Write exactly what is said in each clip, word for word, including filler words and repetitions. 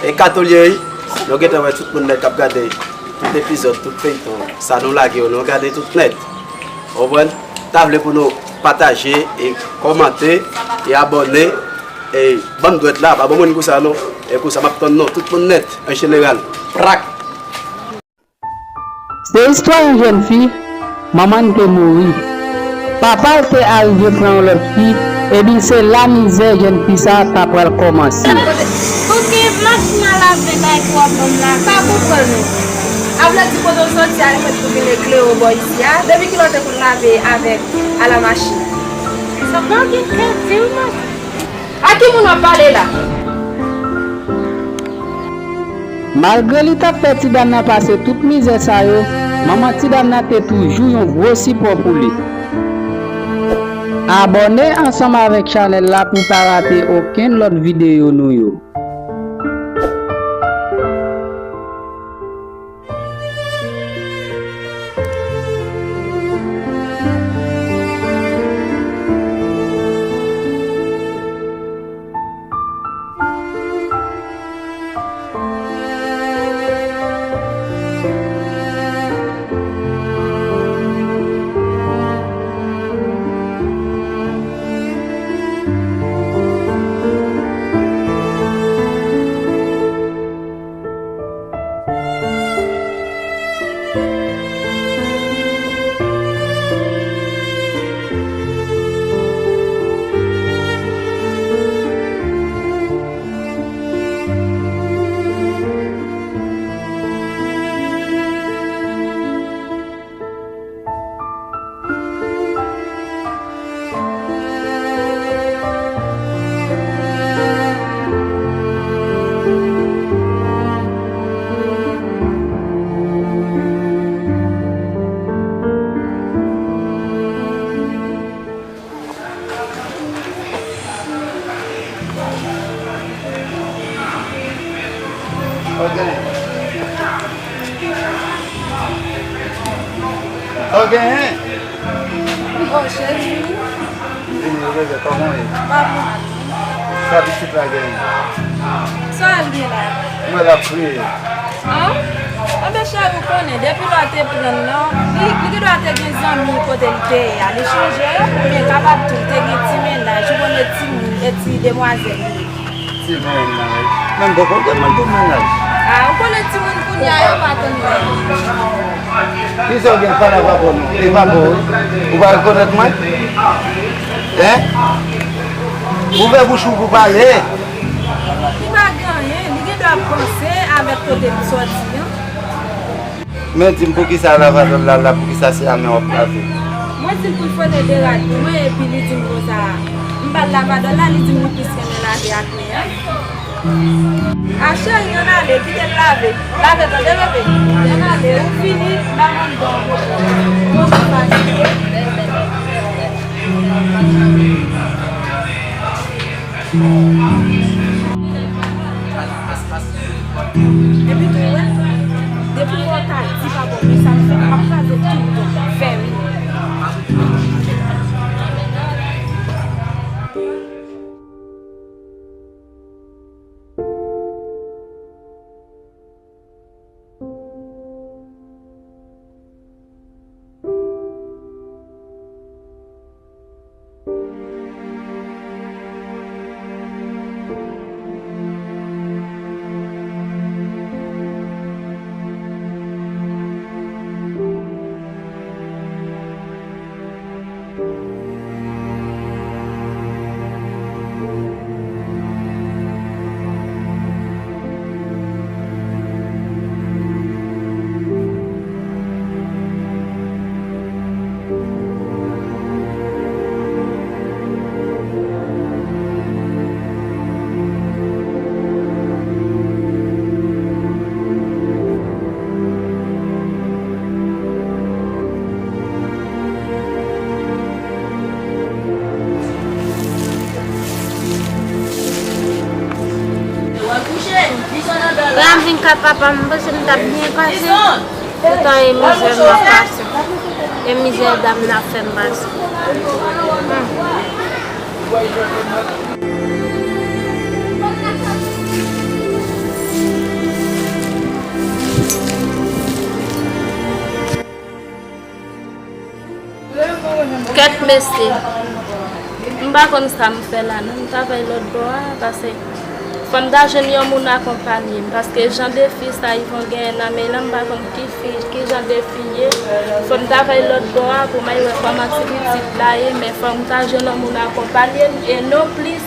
E kato l ye wi. Nou gentan wè tout moun nèt k ap gade tout epizòd, tout feyton. Sa nou lage yo, nou gade tout nèt. Ou konprann? Ta vle pou nou pataje, e kòmante, e abòne, e ban m dwèt la, pa ban moun konsa non. E konsa m ap tann nou, tout moun nèt, an jeneral. Prak! Se istwa yon jèn fi, manman l te mouri. Papa l te arive pran yon lòt fi, ebyen se la mizè jèn fi sa a ta pral kòmanse. Oke, machin a lave kay pou w ap ban m la, pa konprann ou. A vle di kote w soti a, li fèt pou vin eklere w bò isi a, depi kilè w te konn lave avèk a la machin? Sa pa gen kè di w, non. A ki moun w ap pale la? Malgre li t ap fè ti dam nan pase tout mizè sa yo, manman ti dam nan te toujou yon gwo sipò pou li. Abòne ansanm avèk chanèl la pou w pa rate okenn lòt videyo nou yo. Sa w genyen? Oh, cheri. Vini, bebe, kòman w ye? Pa bon. Sa pitit la genyen? Sa l gen la? Mwen l ap kriye. An? Enben, cheri, ou konnen, depi lè w te pran l lan, li, li gendwa te gen zanmi kote li te ye a. Li chanje yo, oubyen kapab tou, li te gen ti mennaj, ou konnen timoun, e ti demwazèl li ye. Ti mennaj. Men m poko konn mwen pou mennaj. A, ou konnen timoun kounye a yo pa tann mennaj. Kisa w gen pale avè non? E pa bon, wi. Ou pa rekonèt mwen? Hein? Ouvè bouch ou pou pale. Li pa gen anyen, li gendwa panse avèk kote li sòti an. Men di m poukisa lavalòl la la, poukisa se a men w ap lave? Mwen di l pou l fwote de rad pou mwen, epi li di m konsa, m ba l lavalòl la, li di m li plis renmen lave ak men an. A cheri, ann ale, kite l lave. Lave, tande, bebe? Ann ale, ou fini, ba m anndan yon pwoblèm. Bon, se fatige. Epi tou, wè, depi w wè w ta di pa bon, men sa m fè, m ap kraze tout don fè wi. Lè m vin kay papa m, m panse m t ap byen pase. Poutan e mizè m ap pase. E mizè dam nan ap fè m pase. Hmm. Kèt mesye, m pa konn sa m fè la non, m ta fè lòt bò a, paske fò m ta jwenn yon moun akonpanye m, paske jan de fi sa Yvon genyen nan men l lan, m pa konn ki fi, ki jan de fi ye. Fò m ta fè lòt bò a pou m al wè kòman ti pitit la ye, men fò m ta jwenn yon moun akonpanye m, e non plis,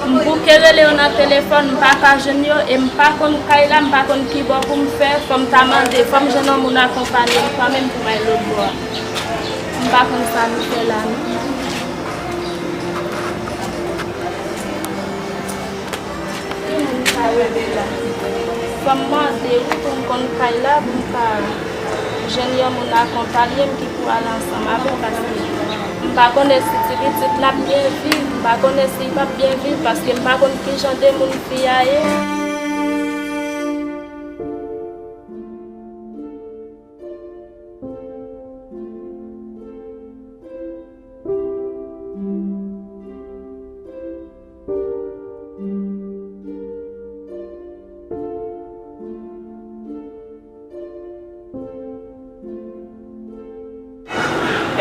m bouke rele yo nan telefòn, m pa ka jwenn yo, e m pa konn kay la, m pa konn ki bò pou m fè, fò m ta mande, fò m jwenn yon moun akonpanye m kanmenm pou m al lòt bò a. M pa konn sa nou fè la non. Ki moun sa rele la? Fò m mande wi pou m konn kay la, pou m ka jwenn yon moun akonpanye m ki pou al ansanm avè l, paske m pa konnen si ti pitit la ap byen viv, m pa konnen si l p ap byen viv, paske m pa konn ki jan de moun fi a ye.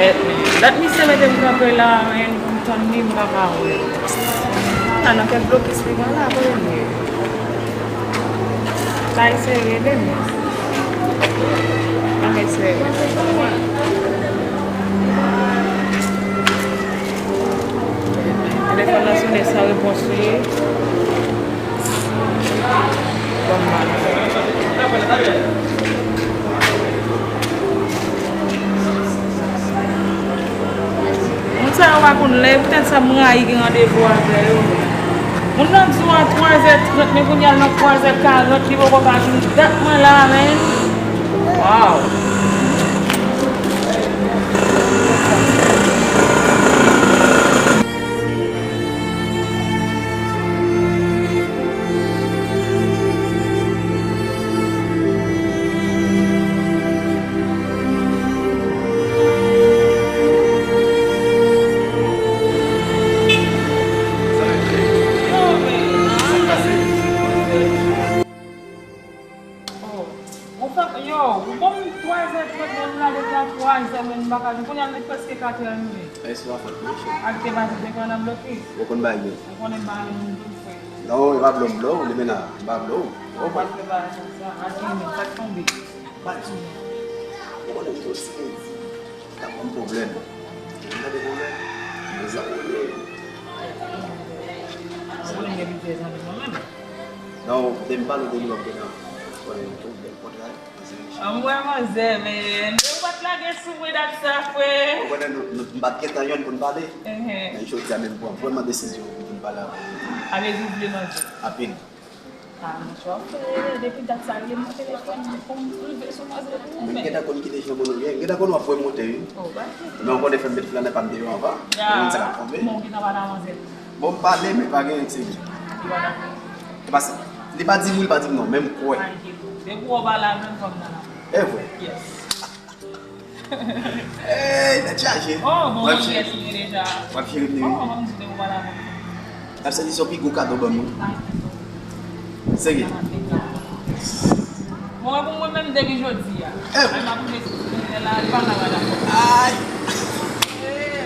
Eh, dat misye mete m kanpe la, en, pou m tann li, m pa ka wè. A, nan kèk blokis li pran la, kote m ye? Kay sere, men. Kay sere. Telefòn nan sonnen san repons li ye. Bon, mal. Moun sa yo pa konn lè, poutèt sa m rayi gen randevou avè yo. Moun nan di w a twazè trant, men kounye a l nan twazè karant, li poko ka vini. Dat mwen la, men. Wow! Oh, ou fè, yo, ou ban m twazè trant, men m la deja twazè, men m pa ka jwenn. Kounye a li prèske katrè rive. Èske w ap fè mwen, cheri? Ak te pase te pran nan blokis. Ou konn bagay yo. Ou konnen bagay moun konn fè. Non, e pa blo m blo w, li men la, m pa blo w. Ou konprann? Pase bagay konsa, ak li men, sa k tonbe. Pati. Ou konnen m te osi te di. T ap ban m pwoblèm. Ou tande pwoblèm? Mezanmi. Ou konnen gen plizyè zanmi mwen menm. Non, de m pale w de li w ap gen nan, konnen yon bèl kontra, mezanmi. An, m wè manzè, men ou pa t lage sou mwen dat sa, frè. Ou konnen nou, nou, m pa t gentan jwenn pou n pale. Enhen. Men jodi a menm pran vrèman desizyon pou n pale avè w. A vle di w vle manzè? Anpil. A, monchè, w ap fè erè. Depi dat sa, li rele m nan telefòn, pou m rive sou manzè pou ou, men. M gentan konn ki te jan moun ou ye. M gentan konn w ap remonte, wi. Oh, pa de sousi. Men w konnen fè m met flanè pa m deyò anvan. Ya. Ou konn sa k ap tonbe. Bon, ou gentan pale a manzè. Bon, m pale, men pa gen, se li. Li pa dakò. Li pa di wi, li pa di m non, men m kwè. Pa enkyete w. Depi w pale avè m, fanm nan la. E vre? Yes. Ey, tèt chaje. Oh, bon, w ap cheri m deja. W ap cheri m, wi. Oh, m di w depi w pale avè m. N ap sèvi se yon pi gwo kado ban m, wi. Serye. Bon, e pou mwen menm depi jodi a. Eh. Ay, m ap rive sou sou la, li pa ka pa dakò. Ay.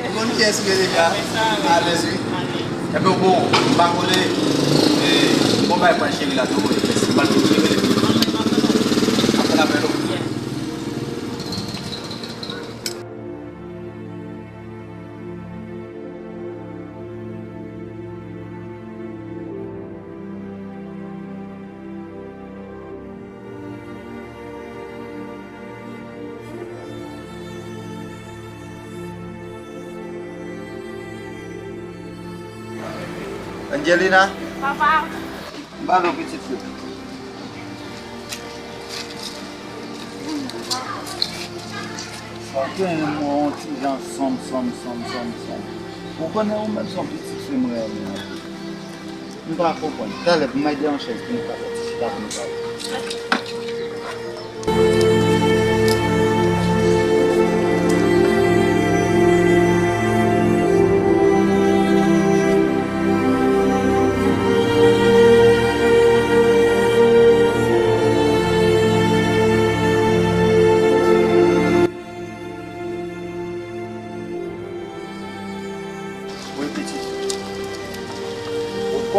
Ou konn kiyès ou ye deja. Alèz, wi. Ebyen, bon, m pa konnen. Eh, bon, bay pran cheri la tou, wi. Mèsi, m pral vin cheri. Apre l apèl ou. Angelina? Papa. M pale w pitit fi. Sa w gen yon ti jan sonm, sonm, sonm, sonm, sonm. Ou konnen ou menm se yon pitit fi m renmen anpil. M pa konprann. Talè pou m al devan chèz pou nou ka fè ti chita pou nou pale.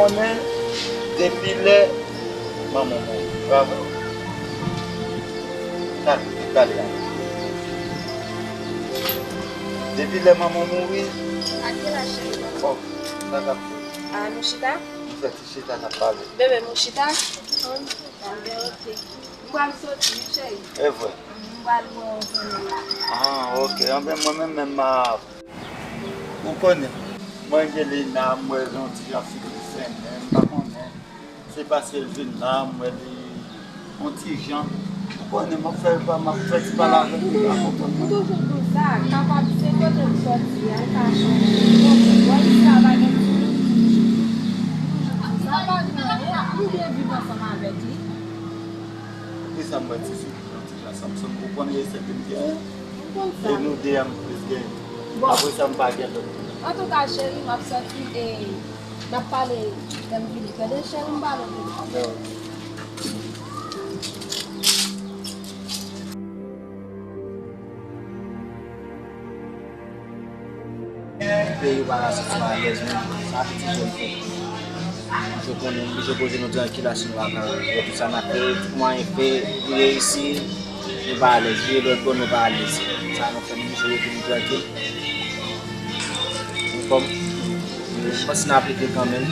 Konnen depi lè manman mouri, pa vre? Gade, gade la. Depi lè manman mouri. A ki laj cheri manman? Bon, sa k ap fèt? A, nou chita? Nou fè ti chita, n ap pale. Bebe, nou chita? Anben, oke. M pral soti, wi, cheri. E vre? M pral wè yon zanmi la. A, oke. Anben, mwen menm, menm, m ap Ou konnen, mwen Angelina, m wè l yon ti jan figi fennen, m pa konnen. Se paske l vin la, m wè li yon ti jan. Ou konnen, m ap fè, m ap fè ti pale avè l, li pa konprann mwen. M toujou di w sa, kapab se kote l soti a, l ka chanje. Bon, bon, isi a pa gen ti. Sa pa gen anyen, m byen viv ansanm avèk li. Poukisa m wè ti fi? Ansanm, ansanm, ou konnen se ke m gen. M konn sa. E nou de a m plis gen. Bon. Apre sa, m pa gen lòt moun. Antouka, cheri, m ap soti e n ap pale lè m vini. Tande, cheri, m pale de nou. Anben, oke. Peyi w pa ka soti alèz menm, sa piti jèn fè. Misye konnen, misye poze nou trankil, achte nou akal. Fè tout sa n ap fè, tout mwayen fè, li reyisi, nou pa alèz. Vire lòt bò, nou pa alèz. Sa nou fè, misye rete nou trankil. Nou kòm, nou panse n ap rete kanmenm.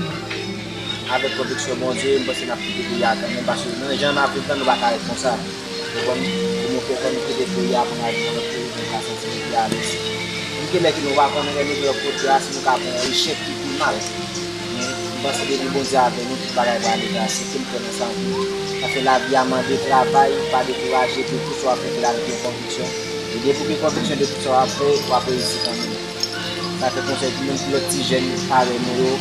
Avèk pwoteksyon Bondye, m panse n ap kite peyi a kanmenm, paske nan jan n ap viv la, nou pa ka ret konsa. Ou konprann? Pou nou fè, fò nou kite peyi a pou n al viv nan lòt peyi, pou nou ka santi nou pi alèz. Gen lè ke nou pa konnen lè nou gen lòt kote a, si nou ka pran yon echèk ki pi mal. Men, m panse depi Bondye avèk nou, tout bagay pral trase. Se ke m kwè nan sa anpil. Paske lavi a mande travay, pa dekouraje, de tout sa w ap fè, fè l avèk yon konviksyon. E depi w gen konviksyon de tout sa w ap fè, w ap reyisi kanmenm. Sa fè konsèy pou menm pou lòt ti jèn parèy nou yo,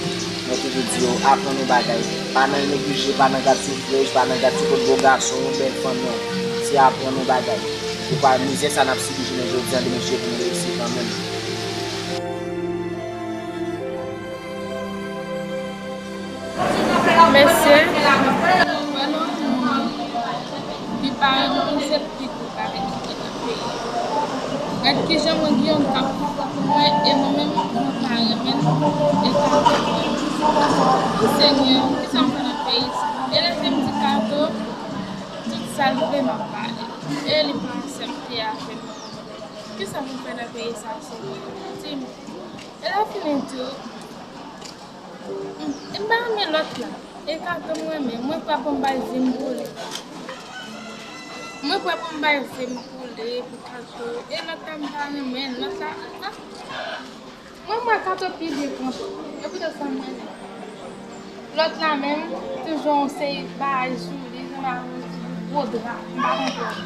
mwen toujou di yo, aprann yon bagay. Pa nan neglije, pa nan gad sou flèch, pa nan gad sou kot bo gason, yon bèl fanm, non. Se aprann yon bagay. Pou pa mizè sa n ap sibi jounen jodi a, demen cheve nou reyisi kanmenm. Mesye, li pa renmen se pi gwo bagay ki gen nan peyi. Gad kijan mwen gen yon kap pou mwen e mwen menm mwen pa renmen l e pa renmen. Senyè, kisa m fè nan peyi sa? E lè se m di Kato, tout sa l vle m ap ba li. E li pa aksepte avè m. Kisa pou m fè nan peyi sa, Senyè? Di m. E lè fini tou, m, m pa renmen lòt la. E Kato m renmen, mwen kwè pou m bay vi m pou li. Mwen kwè pou m bay vi m pou li, pou Kato. E lòt la m pa renmen, lòt la, a, mwen, mwen Kato pi byen pran pou mwen. E poutèt sa m renmen. Lòt la menm, toujou yon seri bagay sou li, jan ba yon ti gwo dra, m pa konprann.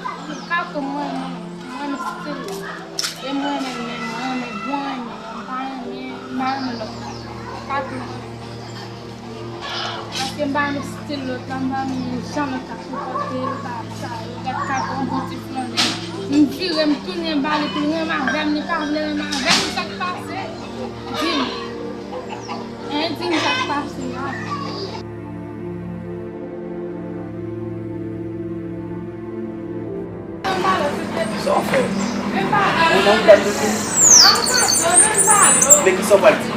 Kato mwen, mwen, mwen renmen stil la. E mwen renmen, mwen renmen, bon renmen, m pa renmen, m pa renmen lòt la. Kato mwen renmen. Paske m pa renmen stil lòt la, m pa renmen jan lòt la konpòte l, bagay sa yo. Gad Kato, yon bon ti flannè. M vire, m tounen ba li pou l renmen avè m, li pa vle renmen avè m, sa k pase? Di m. Hein, di m sa k pase a. Sa w fè? Ou nan pèp de tou? Men kisa w pral di?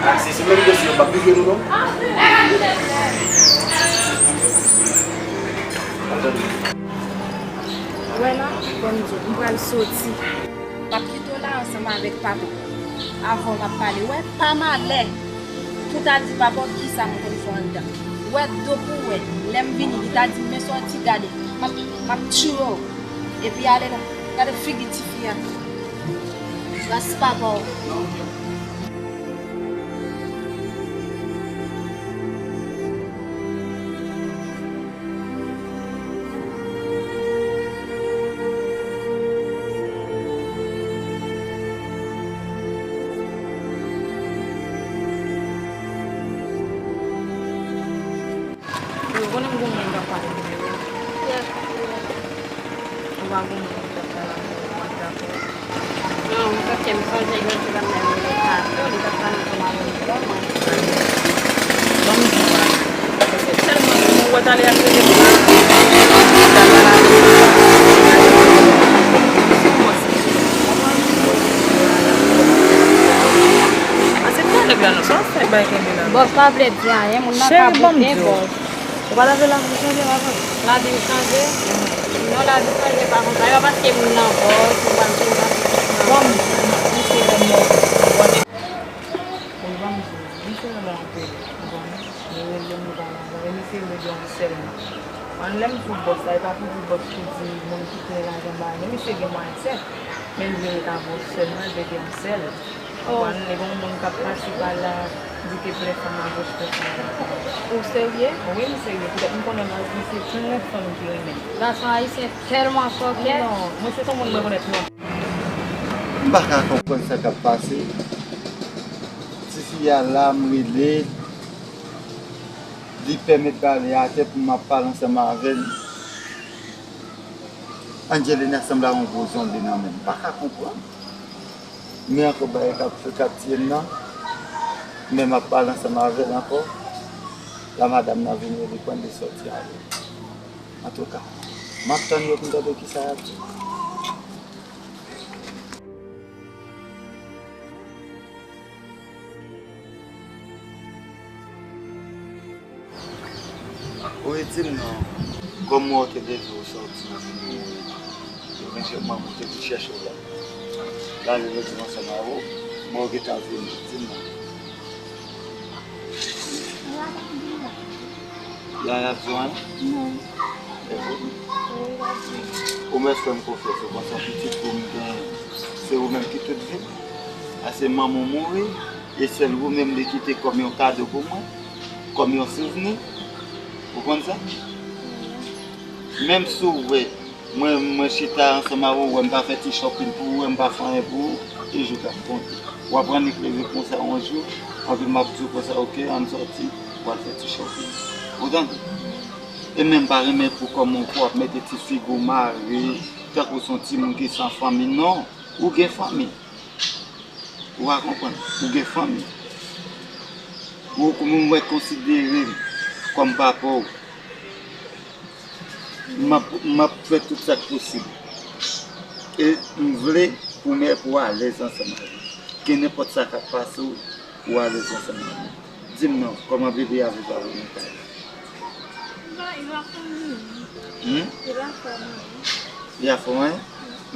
A, se sou menm dosye yo, m p ap pi jwe nou non. Ou wè la, ban m di w, m pral soti. M ap kite w la ansanm avèk papa w. Avan w ap pale, wè, pa malè pou w ta di papa w kisa m konn fè anndan. Wè do pou wè, lè m vini, li ta di m, men sa w di, gade, m ap, m ap tiye w. Epi ale la, gade figi tifi a. Ras papa w. Ou konnen m gon moun k ap pale pou mwen. Ou pa gon moun ki t ap pale avè w, ou pa t dakò. Non, mwen panse m sonje yon ti bagay mwen rele Kato, li t ap pale ansanm avè m vrèman. Ban m di w bagay. Se tèlman mwen wè talè a se rele m la. Li t ap pale avè m. Se kòmanse. Pase pa nèg la non, sa w ap fè bay kenbe la? Bòs pa vle di anyen, moun nan ka boute bòs. Ou pa ta vle lavi chanje, pa vre? Lavi m chanje? Non, lavi chanje pa konsa. E pa paske moun nan bòs, ou pa vle lavi chanje. Bon, misye lè mò. Bon, ban m di w, misye nan yon peyi, ou konnen, nou rele nou pa nan zòn, e misye rele yon sèl moun. An lè m sou bòs la, e pa pou di bòs ki di moun ki plen lajan ba nou, misye gen mwayen sèt, men l vle ret avè w sèlman, l vle gen yon sèl. Ou konprann? Li gen yon moun k ap pase pa la, di ke plen fanm agoch, plen fanm adwat. Ou serye? Wi, m serye. Poutèt m konnen baz misye plen fanm ki renmen l. Gason ayisyen tèlman kòkèt. Non, mwen se yon moun mwen konèt non. M pa ka konprann sa k ap pase. Tifi a la, m rele, li pèmèt bale atè pou m ap pale ansanm avè l. Angelina sanble a yon gwo zonbi nan men m. M pa ka konprann. Men ankò bagay k ap fè k ap tiye m nan. Men m ap pale ansanm avè l ankò. La madanm nan vini, li pran l, li sòti avè l. Antouka, m ap tann yo pou m tande kisa y ap di. Wi, di m non. Kòm mwen te leve w sòti, yo vin chèche mwen, mwen te vin chèche w la. La, yo di m ansanm avè w, mwen gentan vini, di m non. Yaya Joanne? Non. E vre? Wi, l ap di. Ou mèt fè m konfyans, ou konn se yon pitit pou m gen, se ou menm ki tout vi m. Paske manman w mouri, e sèl ou menm li kite kòm yon kado pou mwen, kòm yon souvni. Ou konn sa? Menm si w wè, mwen, mwen chita ansanm avè w, w wè m pa fè ti shopping pou ou, w wè m pa fè anyen pou ou, e jou k ap konte. W ap annik leve konsa yon jou, anpi m ap di w konsa, oke, ann sòti, w al fè ti shopping. Ou tande? E menm pa renmen pou kòman w ap mete ti figi w mare, tankou se yon timoun ki san fanmi, non. Ou gen fanmi. Ou pa konprann. Ou gen fanmi. Ou, ou mwen konsidere m kòm papa w. M ap, m ap fè tout sa k posib. E m vle pou mè pou w alèz ansanm avè m. Ke nenpòt sa k ap pase w, ou alèz ansanm avè m. Di m non, kòman bebe a viv avè w nan kay la? Li pa, li pa fè anyen. Hmm? Li pa fè anyen. Li pa fè anyen?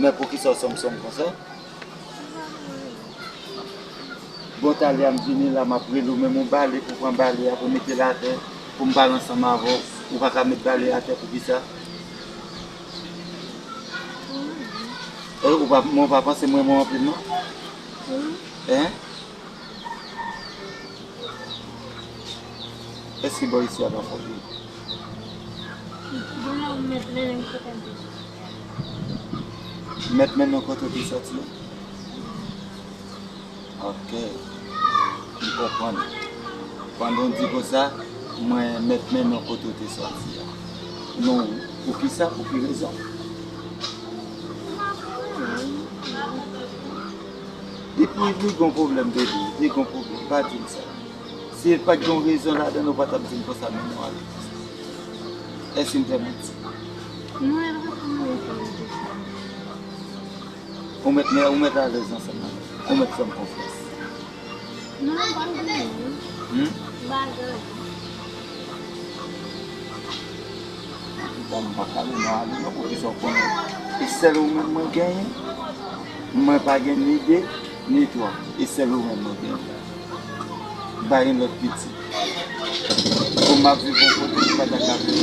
Men poukisa w sanm sanm konsa? Li pa fè anyen. Bon, talè a m vini la, m ap rele w, men m yon bale pou pran bale a, pou mete l atè, pou m pale ansanm avè w. Ou pa ka met bale a atè poukisa? Ou pa, mwen pa panse mwen renmen w anpil, non? Wi. Hein? Èske bò isi a pa fò vre? Gen lè ou mèt mennen m kote m te soti. Mèt mennen w kote w te soti a? Ok. M konprann. Pandan w di konsa, mwen mèt mennen w kote w te soti a. Non, poukisa? Pou ki rezon? Depi li gon pwoblèm, baby, li gon pwoblèm, pa di m sa. Si pa t gen rezon ladan l, ou pa t ap di m konsa, men nou ale konsa. Èske m fè manti? Non, e pa fè manti. Ou mèt, ou mèt alèz ansanm avè m. Ou mèt fè m konfyans. Non, m pa gen anyen. Hmm? M pa gen anyen. Bon, m pa ka di non ale non, poukisa w konnen? E sèl ou menm mwen genyen. Mwen pa gen ni de, ni twa. E sèl ou menm mwen genyen. M pa gen lòt pitit. Pou m ap viv yon kote ki pa ta ka viv.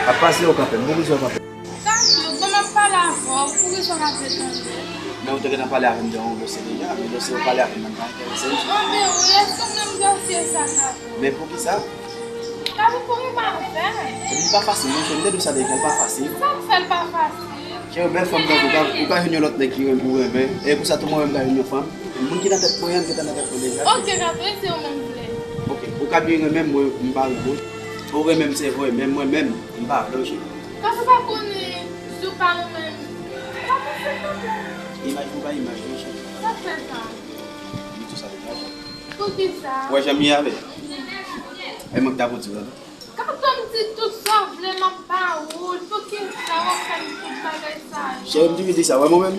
Ap pase yo kanpe, m pou pase yo kanpe. Gato, bon, m ap pale avè w, poukisa w ap retande? Men ou te gentan pale avè m de yon dosye deja, men dosye ou pale avè m nan pa enterese m. Anben wi, èske w menm dosye sa, Gato? Men poukisa? Gato, pou m pa fè. Epi li pa fasil, non, cheri, m te di w sa deja, li pa fasil. Sa k fè l pa fasil? Cheri, bèl fanm tankou w, ou ka jwenn yon lòt nèg ki renmen, ou renmen. E pou sa tou mwen menm m ka jwenn yon fanm. Moun ki nan tèt mwen an, li gentan nan tèt mwen deja. Ok, Gato, e se ou menm vle. Ok, ou ka byen renmen m, mwen, m pa renmen w. Ou renmen m, se vre, men mwen menm, m pa vle w, cheri. Gato, ou pa konnen, si w pa renmen m, pa panse kanmenm. Imaj mwen pa imaj, non, cheri. Sa k fè sa? M di w sa deja. Poukisa? Ou wè jan m ye avè l? E mwen k ta pou di w la, non? Gato, m Si tout sa w vle, m ap ba ou l. Poukisa w ap fè m tout bagay sa yo? Cheri, m toujou di sa, wè mwen menm,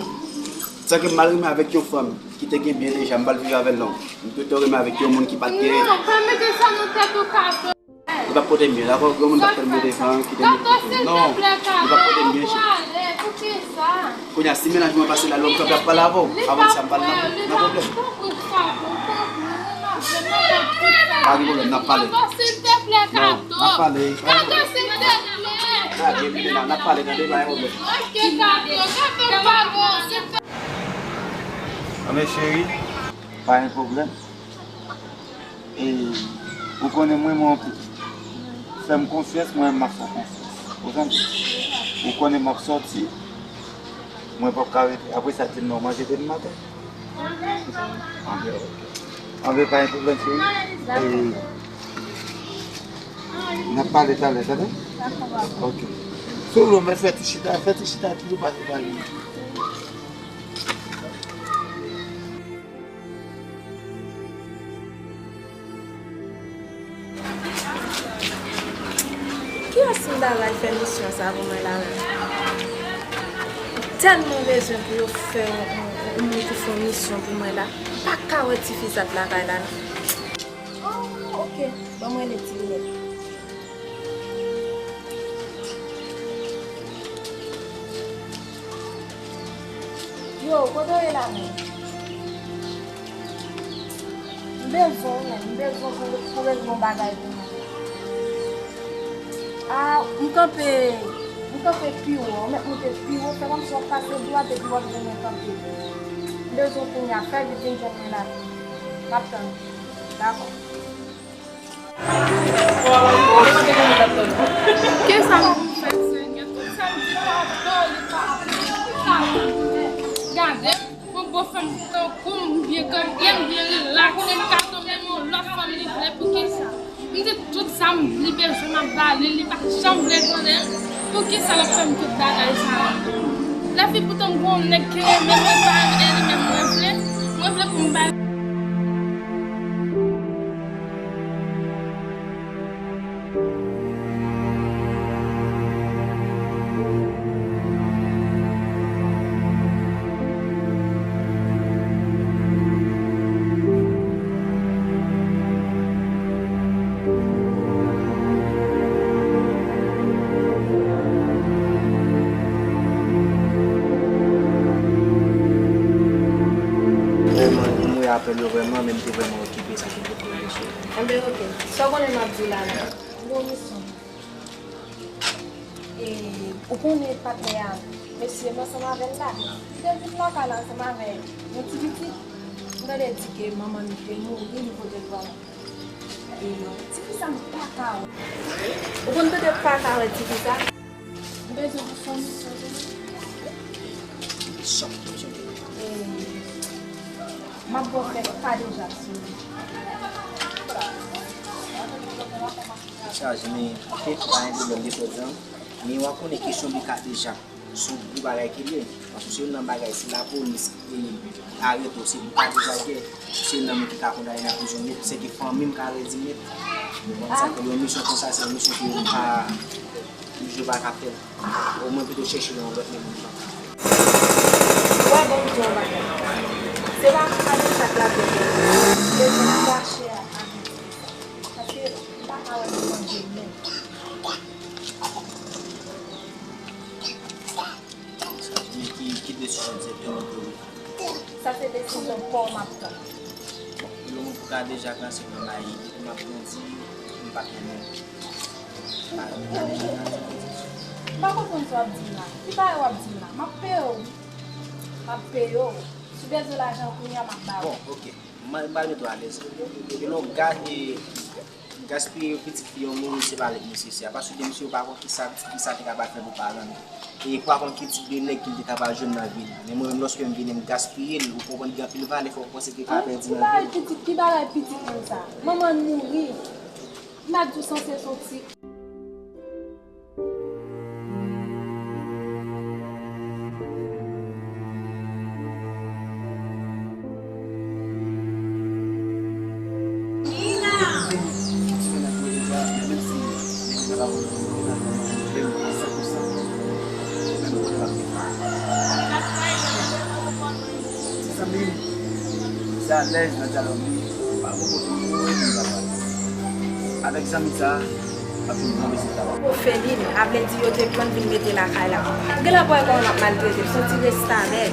sa ke m al renmen avèk yon fanm ki te gen byen deja, m pral viv avè l non. M plito renmen avèk yon moun ki pa t gen. Non, pa mete sa nan tèt ou, Kato. Li p ap pote m byen, dakò? Gen moun k ap fè m mete fanm ki te mete. Non, li p ap pote m byen, cheri. Kounye a, si mennaj mwen pase la, lè m kanpe ap pale avè w, avan sa, m pral nan, nan pwoblèm. Pa gen pwoblèm, n ap pale. Non, n ap pale. Gade, kounye a, n ap pale, tande, pa gen pwoblèm. Anben, cheri, pa gen pwoblèm. E, ou konnen mwen, mwen anpil. Fè m konfyans, mwen, m ap fè w konfyans. Ou tande? Ou konnen m ap sòti. Mwen p ap ka rete. Apre sa, di m non, manje demen maten. Anben, ok. Anben, pa gen pwoblèm, cheri. E, n ap pale talè, tande? Ok. Sou lò, mwen fè ti chita, fè ti chita, toujou pase pale. Kiyès m ta bay fè misyon sa pou mwen la menm? Tèlman bezwen pou yo fè yon, yon, yon moun pou fè yon misyon pou mwen la. M pa ka wè tifi sa t lakay la non. Oh, ok. Ban mwen rele ti linèt. Yo, kote w ye la menm? M bezwen w menm, m bezwen w pou, pou regle yon bagay pou mwen. A, m kanpe, m kanpe pi wo, ou mèt moute pi wo, fè kòmsi w ap pase dwat epi w ap jwenn mwen kanpe. M bezwen w kounye a, fè vit vin jwenn mwen la menm. M ap tann ou. Dakò. Kisa m pou fè, Senyè? Tout sa m di pa bò, li pa aplike. Kisa m pou fè? Gade, yon bon fanm tankou m, m byen kanpe, m byen rilaks, m ka tonbe nan yon lòt fanm li vle, poukisa? M di tout sa m, li bezwen, m ap ba li, li pa janm vle tande m. Poukisa l ap fè m tout bagay sa yo? Lèfi poutan m gon nèg ki renmen mwen, pa renmen li menm mwen vle, mwen vle pou m ba li. Vrèman, m wè apèl yo vrèman, men m te vrèman okipe, sa ki te pwoblèm, cheri. Enben, ok. Sa w konnen m ap di w la, la? M gon misyon. E, ou konnen patnè a, mesye m ansanm avè l la. Li te vin lakay la ansanm avè yon ti pitit. M tande di ke manman li te mouri, li pote l ba w. E, tifi sa m pa ka wè. Ou konn tande m pa ka wè tifi sa? M bezwen pou fè yon misyon pou mwen. Misyon, misyon. E, m ap ba w fè kadejak sou li. Chaj, men, ok, pa gen pwoblèm, de sòt jan. Men w ap konnen kesyon de kadejak. Se yon gwo bagay ke l ye. Paske se youn nan bagay, si lapolis, e, arete w, se pou kadejak, se youn nan moun ki ka kondane nan prizon nèt, sèke fanmi m ka redi nèt. Ou konprann sa? Pou yon misyon konsa, se yon misyon ke m pa, yo pa ka fè l. Omwen pito chèche yon lòt men moun pa. Wè, bon, m di yon bagay. Se pa kadejak la vle fè. Bezwen fache a, a Paske m pa ka wè nou manje menm. Sa vle di ki, ki desizyon egzakteman pou ou? Sa se desizyon pa w m ap tann. Bon, pou kadejak la, se konsa l ye. Depi m ap grandi, m pa t renmen, m pa renmen kadejak la. M pa konprann sa w ap di m la. Ki bagay w ap di m la? M ap peye w, wi. M ap peye w. Si w bezwen lajan kounye a, m ap ba w. Bon, ok. M, m pral mete w alèz. Epi lè w gade, gaspiye yon pitit fi yon moun, se pa lèt mesye se a. Paske misye yo pa konn kisa pitit fi sa te kapab fè pou paran l. E pa konn ki tip de nèg ke l te kapab jwenn nan vi l. Men mwen menm, lòske m vini, m gaspiye l, ou konprann, gen anpil valè fò w panse ke ka pèdi nan vi l. Ki bagay pitit, ki bagay pitit moun sa? Manman l mouri. M ap di w sanse soti. Li, se alèz nan dyalòg li, pa gon kote pou mouri, li pa pale. Avèk zanmi sa, m ap vin pran bezwen tabak. Ofelin, a vle di yo te pran vin mete lakay la. Genlè w pa wè kòman m ap maltrete l, se yon ti restavèk.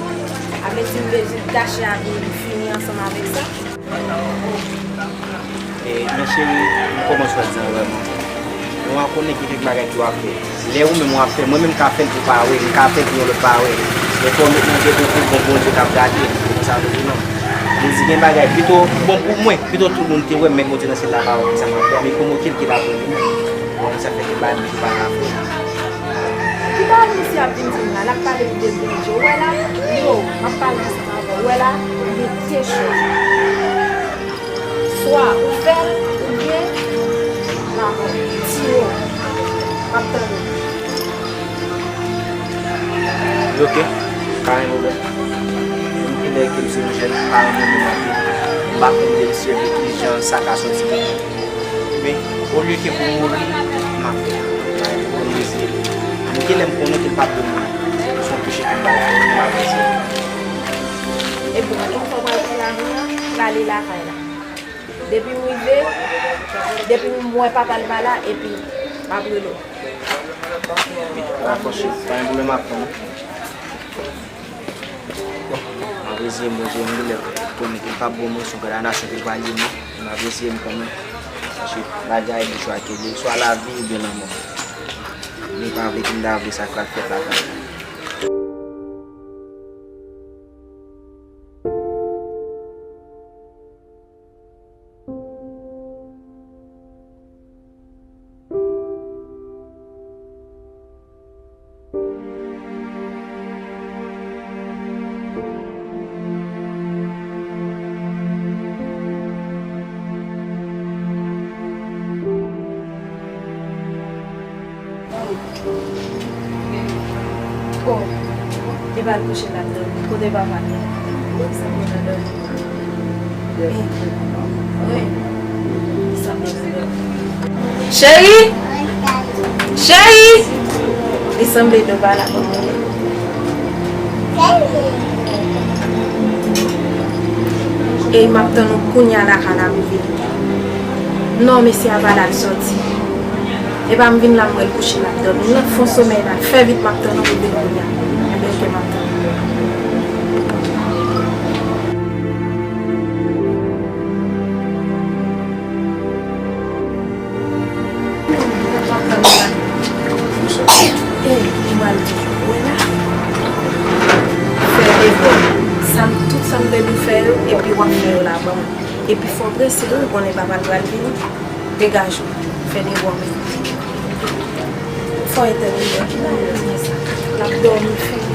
A vle di m bezwen gache avi m, fini ansanm avèk sa. E, men cheri, m kòmanse wè di an vrèman. Mwen konnen gen kèk bagay ki w ap fè. Lè ou menm w ap fè, mwen menm m ka fè l pou pa wè, m ka fè l pou yon lòt pa wè. Men fò w met nan tèt ou tou, bon, Bondye k ap gade, se konsa nou di non. Mwen di gen bagay, pito, bon, pou mwen, pito tout moun te wè m, men Bondye nan syèl la pa wè m, sa m ap fè, men kòm okenn ki pa wè m, bon, sa fè ke bagay m pa ka fè. Ki bagay misye ap vin di m la, l ap pale m de Bondye, ou wè la, yo, m ap pale ansanm avè w, ou wè la, gen de chwa. Swa ou fè l, oubyen m ap tire w. M ap tann ou. Ok, pa gen pwoblèm. Depi lè ke m se yon jèn, pa renmen moun anpil. M pa konn de misye ki jan sa ka soti. Men, olye ke pou m mouri, m ap fè. Pa gen pwoblèm, m eseye. Gen lè m konnen ke l p ap pou mouri. Se yon touche ki m bay, m ap eseye. Ebyen, yon fwa w pral pran lajan an, prale lakay la. Depi m rive, depi m wè papa l pa la, epi m ap rele w. Dakò, cheri, pa gen pwoblèm, m ap tann ou. Bon, m ap eseye, Bondye, m genlè konnen ke l p ap bon mwen, se yon gad a nasyon ke l pral ye mwen. M ap eseye m kanmenm. Paske bagay li chwa ke li, swa lavi oubyen lanmò. Li pa vle ke m ta vle sa k pral fèt la kanmenm. Oh, e pa l kouche l ap dòmi. Kote papa l? Li sanble nan dòmi. Eh, wi. Li sanble nan dòmi. Cheri! Cheri! Li sanble dòmi la. Ey, m ap tann ou kounye a la ka la rive. Non, mesye a pa la l sòti. Epa m vin la m wè l kouche l ap dòmi. M nan fon somèy la. Fè vit m ap tann ou rive kounye a. Enben, oke, m ap tann ou. Ey, ou mal wè la. Fè efò. Sa m, tout sa m te di w fè yo, epi w ap fè yo la ban mwen. Epi fò w prese wi, ou konnen papa l pral vini. Degaje w. Fè devwa w. Fò w entèlijan. L ap dòmi fè.